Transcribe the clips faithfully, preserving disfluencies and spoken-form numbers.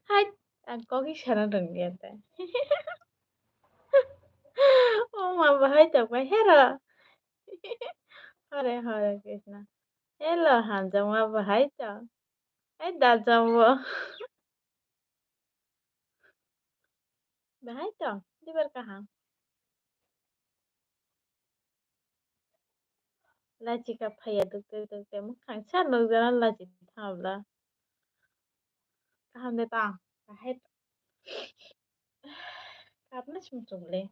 Hai, ang kok hi sana rwngya tei. O ma bahai tongbai hero. Hare hare Krishna. Hello, hamjakma bahai tong. Hai, da jabo. Bahai tong, dibar kaham. Lachi kap phaiya dukte dukte, mwkhang sa nukjana lachi thabla. Kaham de tong, bahai tong. Kapna sung sung le.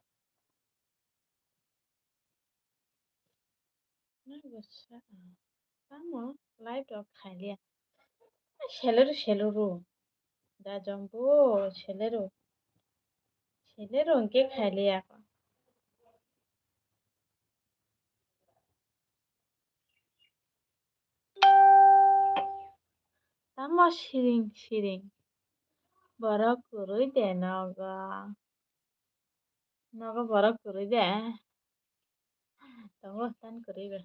Nang bo sa, ah, tamo live rok khailiya. Ah, selero, selero. Da jombo, selero. Selero hwnkhe khailiya. Tamo siring, siring. Borok kwrwi de nogo. Nogo borok kwrwi de. Tongo tan kwrwi ba.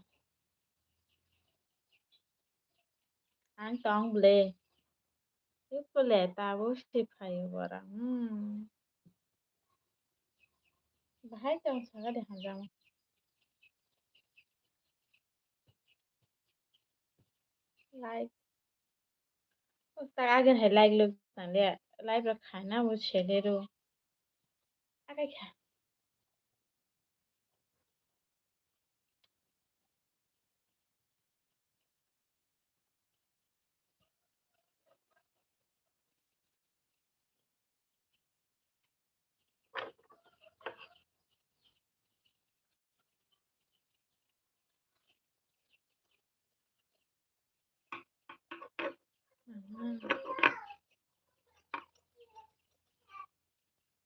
Ang tong ble. Iko le tabuk si phaio bora. Hmm. Bahai tong saka de hamjakma. Like. Tak agen hai like luk tang le. Live rok khaina bo selero. Akai kha.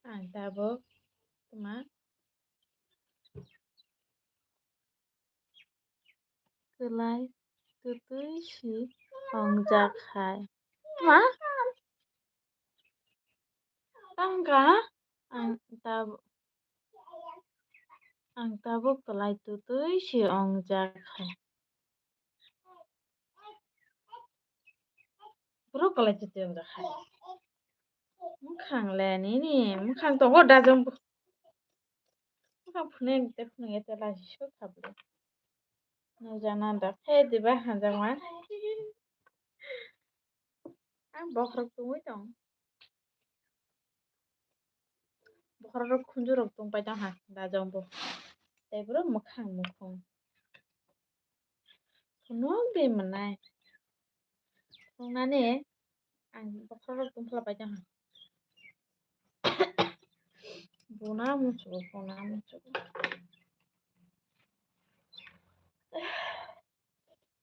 Ang tabuk tma kwlai twtwi si wngjak hai. Ma? Tangkha ang tabuk, ang tabuk kwlai twtwi si wngjak hai. Borok kwlai twtwi wngjak hai. Mwkhang le nini mwkhang tongo da jong. Mwkhang phunui te phunui te lachi sok kha bwlwi. Nukjakna da khe diba hamjakma. Ang bokhorok tongwi tong. Bokhorok khunju rok tong pai tong ha da jong bo. Tei bwrwi mwkhang mukhung. Phunuk de mwnai. Phunuknani ang bokhorok tong phla pai tong ha. Buna muchugo, buna muchugo.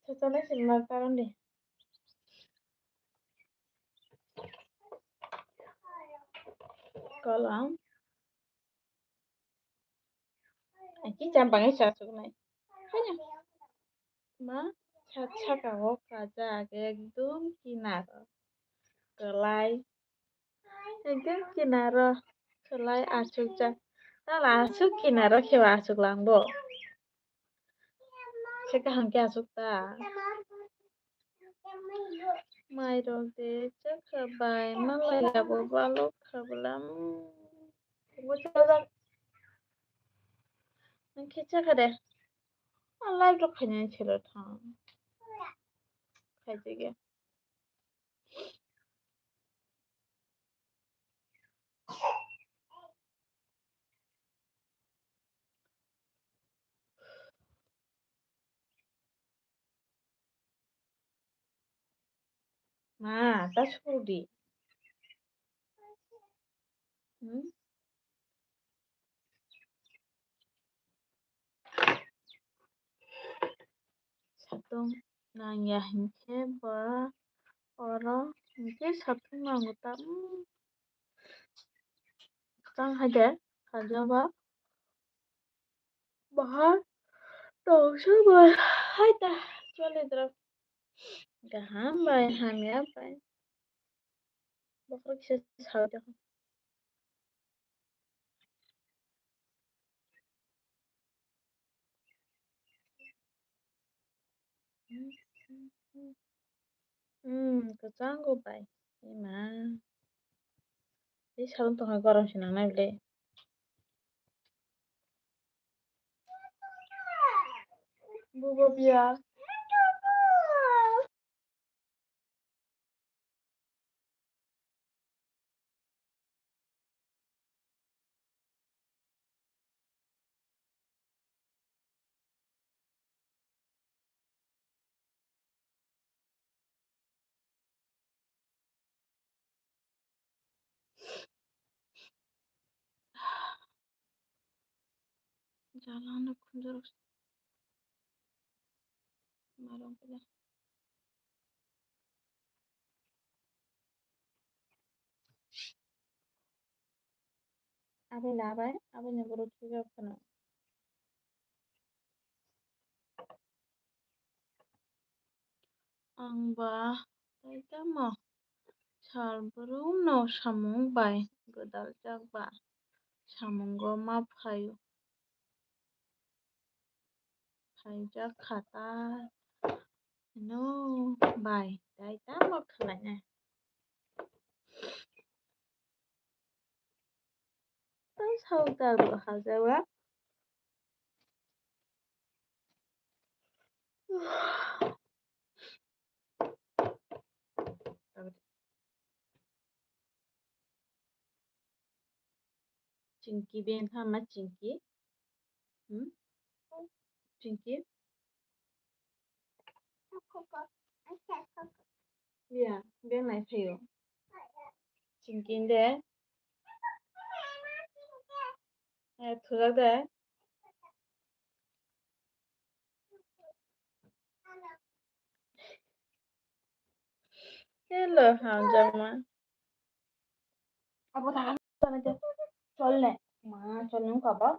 Sachana sinma karon de. Kolam. Aki jam bangai sa suknai. Kanya. Ma, sa saka o kajak ekdom kinaro. Kwlai. Ekdom kinaro. Kwlai asukjak. Tala asuk kinaro khe asuk langbo. Se kaham khe asuk ta. Mai rok de chakha bai malai abo balok kha bwlam. Bo chajak. Nang khe chakha de. A live rok khaina chelo thang. Khaijagya. Ma, ta suri. Hmm? Satung nangya hinkhe ba oro hinkhe satung nango ta, hmm. Kwchang hai de, khajo ba. Bahai tongsa ba hai ta choli drok. Kaham bai, hamya bai. Bokhorok kisa sawi tongkha. Hmm, kwchango bai. Ima. Tei salon tongkha gorom se nangnai bwle. Bubo biya. Jalano khunjorok marong pila. Abai labai, abai ni borok thujak phano. Ang ba tei tamo sal brumno samung bai gwdaljak ba samungo ma phaio. Phaijak kha ta hino bai tei tamo khlainai. Tei salta bo hajawa. Chinky ben kha ma Chinky. Hmm? Chinky? Ya, ben nai phaio. Chinky de. Eh, thujak de. Hello, hamjakma. Abo ta chol ne. Ma, chol nung kaba.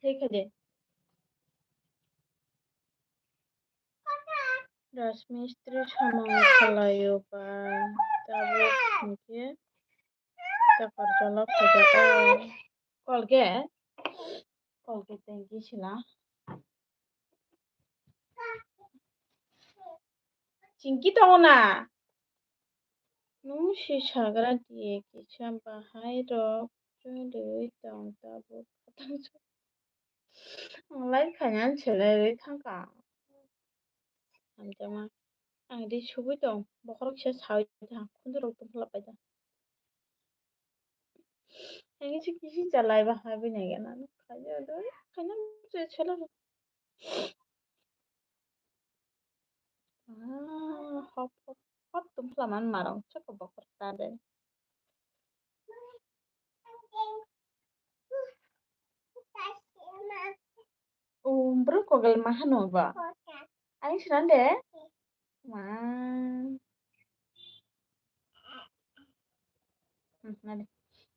Hei kha de. Rajmistri samung khlaio ba tabuk hinkhe takar jala khajago. Colgate? Colgate tei khe sila. Chinky tongo na? Nwng si sagra diye kisa bahai rok chwngwi tong tabuk. Ang lai khaina selai rwi thangkha. Hamjakma. Ang ri subui tong. Bokhorok kisa saui thang. Khunjurok tongphla paida. Ang kisa kisi jalai ba habi nai gana. Khaina do. Khaina je chela. Ah, hop hop hop tongphla man marong. Chakka bokhorok ta de. O, bro, kogal ma hano ba? Aing sinan de? Ma. Hmm, nadi.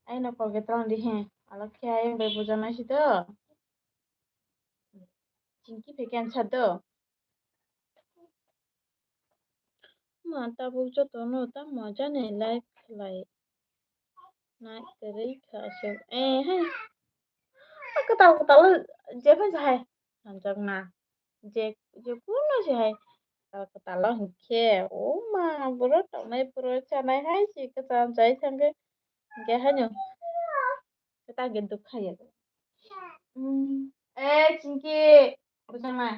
Aino kogal tong di he. Alak khe aing bai buja nai si do. Chinky phe khe ansa do. Ma tabuk jotono tamo jani like khlai nai kwrwi kha aswk. Eh, hai. Kwtal kwtal jephai jahai hamjakma. Je, je kuno se hai kwtal kwtal o hinkhe, o ma, boro tongnai boro chanai hai se kwcham chai thangkhe, hinkhe haino kwtal khe duk khaiya. Hmm. Eh, Chinky. Bujang nai.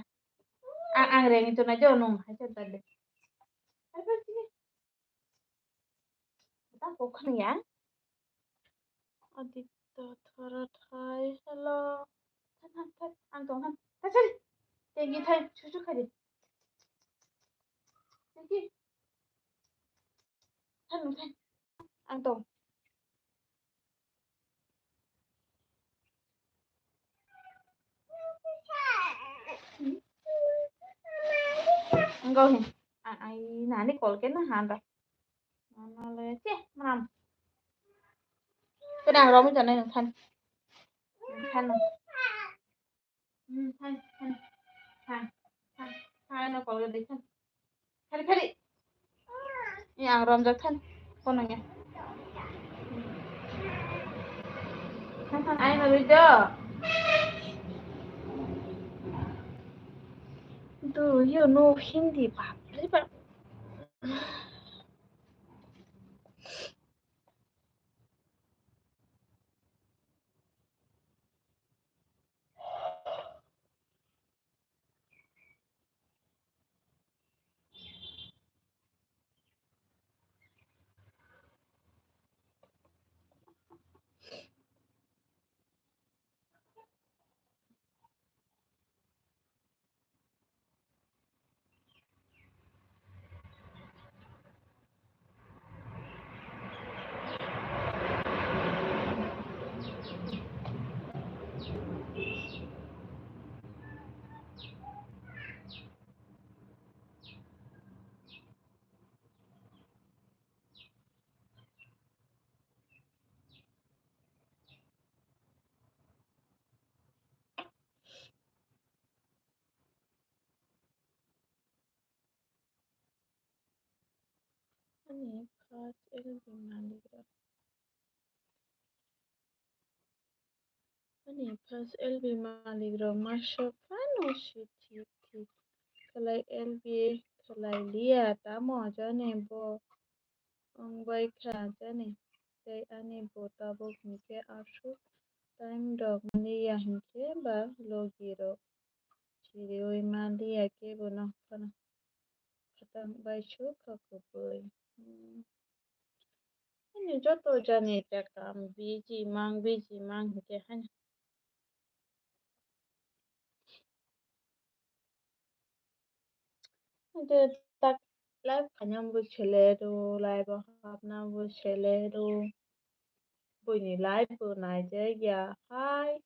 Ang, ang rengni tunai jo nung. Hai sa tadi. Hai sa tadi. Tang kok khani ya. Aditya Thara thai. Hello. Than, than, than. Ang tong than. Than, than. Tegi thai. Chuchu khadi. Tegi. Than, than. Ang tong. Ang tong. Ang, ang, nani call ke na handa. Mana le, che, manam. Kena romi jana yang than. Than. Hmm, than, than. Than. Than. Than, no call ke than. Khari, khari. Ini ang romjak than. Kono ya. Than, than, ai no rido. Do you know Hindi? Bap re bap. Ani first L B malik rok. Ani first L B malik rok masa phano si thik thik khlai L B khlai liya, tamo jani bo wng bai kha jani. Tei ani bo tabuk hinkhe aswk time rok manliya hinkhe ba logi rok siriwi manliya kebono phano. Kwtang bai suk kha kubui. Hmm. Ani joto jani ta kam busy mang, busy mang hinkhe haino. Hinkhe tak live khaina bo sele do, live o hapna bo sele do. Buini live bo naijak ya hai.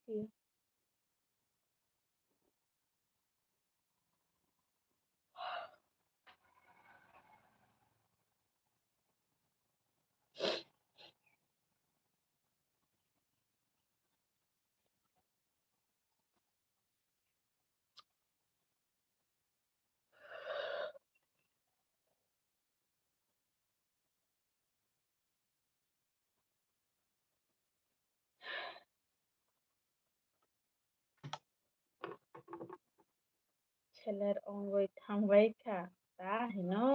Seller ongoi thangbai kha ta hino.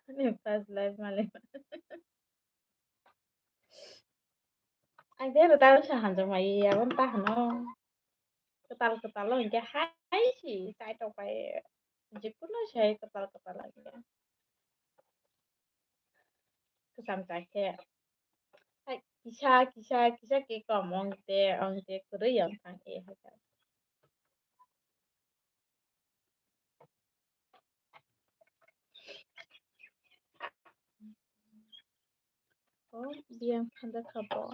Ani first live malik. Ang de rwta wngsa hanjakmai aboni ta hino. Kwtal kwtal o hinkhe hai si chai tokbai. Jikunu se kwtal kwtal o hinkhe. Kwcham chai khe. Hai kisa kisa kisa khe kom ong te ong te kwrwi ong thang e hai. Oh, biyang phanda kha bo.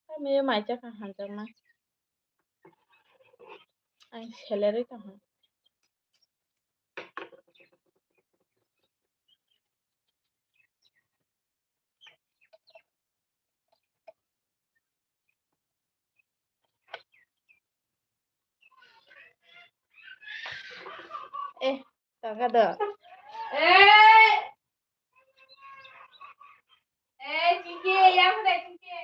Tamo mai cha kha hanjakma. Ang salary tong kha. Eh, tangka do. Eh. Eh, Chinky, yang dai Chinky.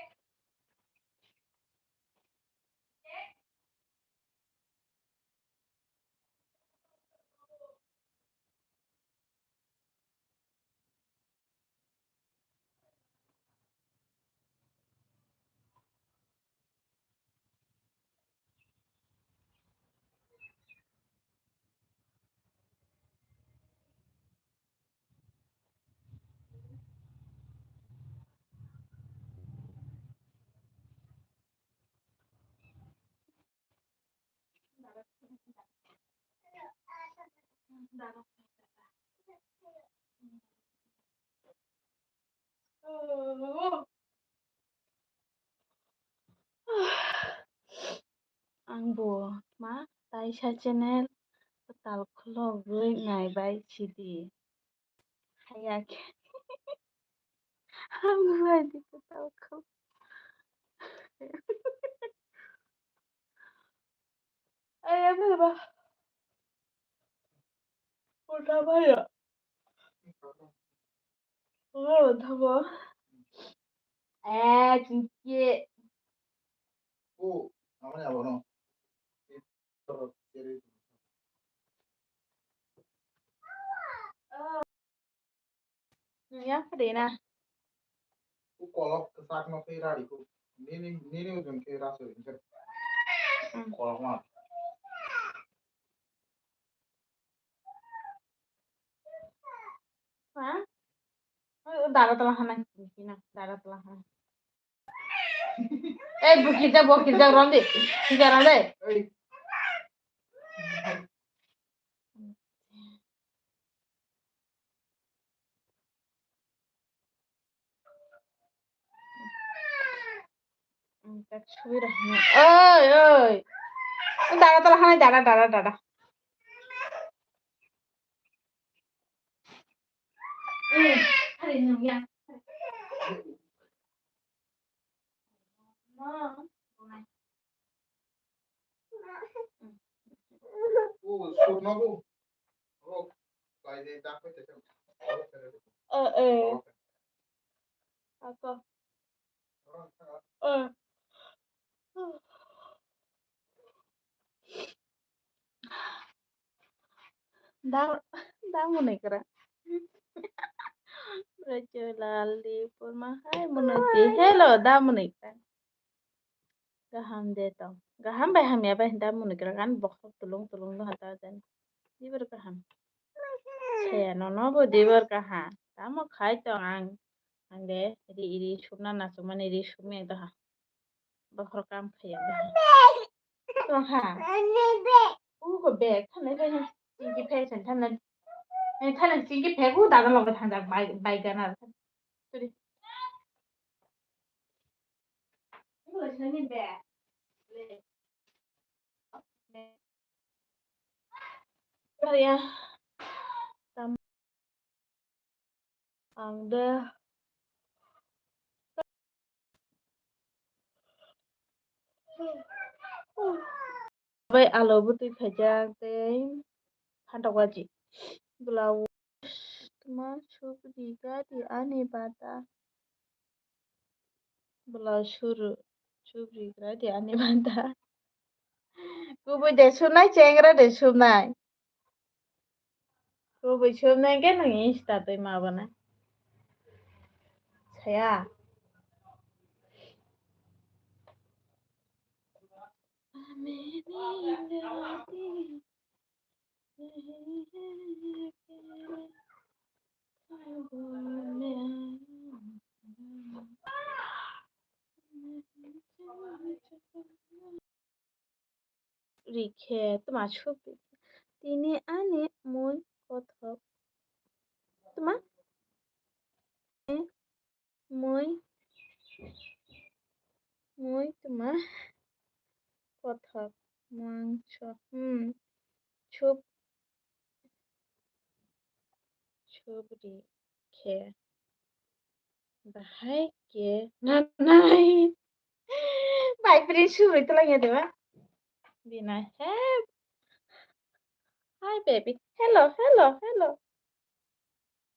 Ang bo ma taisa channel kwtal khulogwi naibai sidi. Haya khe. Ang bo bai di kwtal khul. Aya beba. Ulta baya. Oh, thabo. Eh, chingki. Oh, namanya abono. Yang pede na. Ku kolok kesak no khe rari ku. Nini, nini ujung khe rasu ringkhe. Hmm. Kolok ma. Ha? Oh, dara tala hana kina, dara tala hana. Eh, bukirja, bukirja, rom de. Bukirja, rom de. Ei. Oi, oi. Dara tala hana, dara, dara, dara. Eh, eh. Ako. Eh. Da, da mwnwi kwrwng. Rachel Ali Purma, hai mwnwi twi. Hello, da mwnwi kwrwng. Kaham de tong. Kaham bai hamya bai da mwnwi kwrwng. Ani bokhok tulung tulung do hata jani. Dibor kaham. Saya nono bo dibor kaham. Tamo khai tong ang. Ang de ri ri sumna na sumani ri sumya do ha. Bokhorok kam khaiya. Tongkha. Uko bag thanai bai chingki phek sen thanai. Eh, thanai chingki phek u dada logo thangjak bai, bai gana. Sorry. Uko sani bag. Sorry ya. Tam- Ang de bai alo bwtwi khaijak tei phantok baji. Blouse tma suk ri gari ani bata. Blouse suru, suk ri gari ani bata. Kubui de sunai, chengra de sunai. Kubui sumnai khe nwng Insta twi ma bana. Saya. Rikhe tma suk tini ani mui kothok. Tma? Mui, mui tma kothok mangso. Hmm. Chup, chup ri khe bahai khe nanai. Bai prin suri tla ya de ba. Bina he. Hi baby. Hello, hello, hello.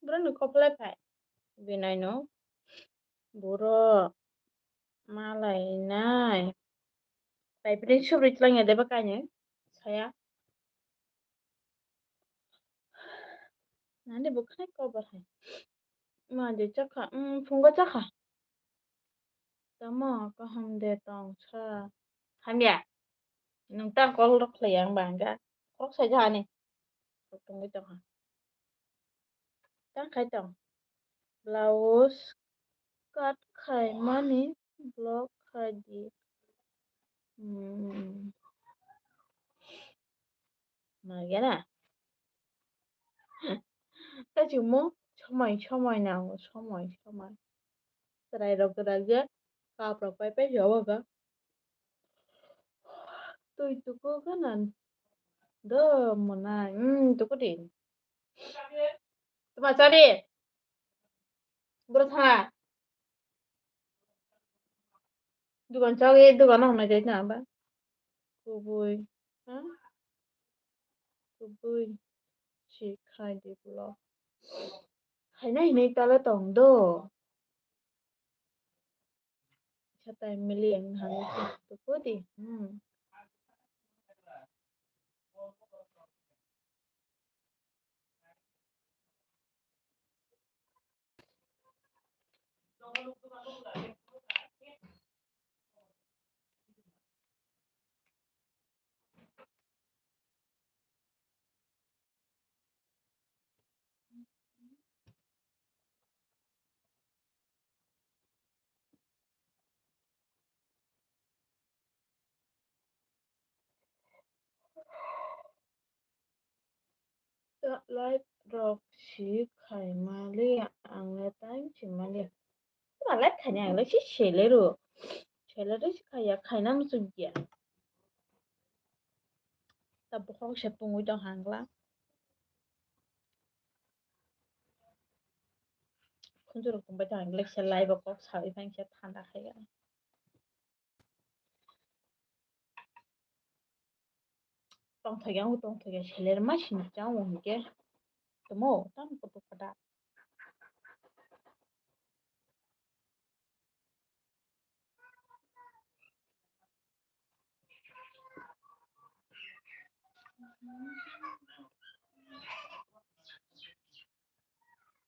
Borok ni koplai phai. Binaino. Borok malai nai. Bai prin suri tla ya de ba kainwi. Saya. Nani bo khai kobo hai. Ma de chakha, mm, phungo chakha. Tamo kaham de tong sa. Hamya. Nwng ta call rok khlai ang ba hwnka. Kok sai jani. Kok tongwi tongkha. Tang khai tong. Blouse cut khai mani block khai di. Hmm. Nangya na? Tei chwngmo somoi, somoi nango, somoi, somoi. Chwrairok kwrak je kaprok pai pai yago ga. Twi tuku gana do mwnai. Hmm, tuku di. Tuma chari. Bro thana. Dugan chagwi dugan no hwnwi tei tong ba. Kubui. Ha? Kubui. Si khai di blo. Khaina hinwi tala tong do. Satai mili ang hwnwi tuku di. Hmm. Live rok si khai mali, ang le time si mali. Tuma live khaini ang le si selero. Selero si khaya, khaina muchung ya. Ta bokhok se pungwi tong hangla. Khunjurok tongbai tong hangla se live o kok sawi phang se thanda khaya. Tongthokya, ang tongthokya, seler ma sini chang wng hwnkhe. Tomo, tamo kutuk kada.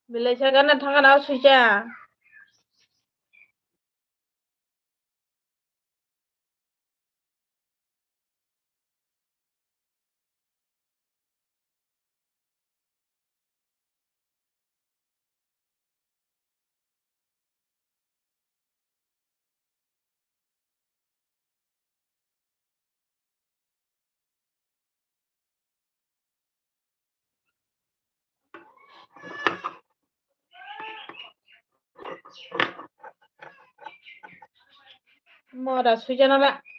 Belai sa gana thangana o suija. Mora suijana la.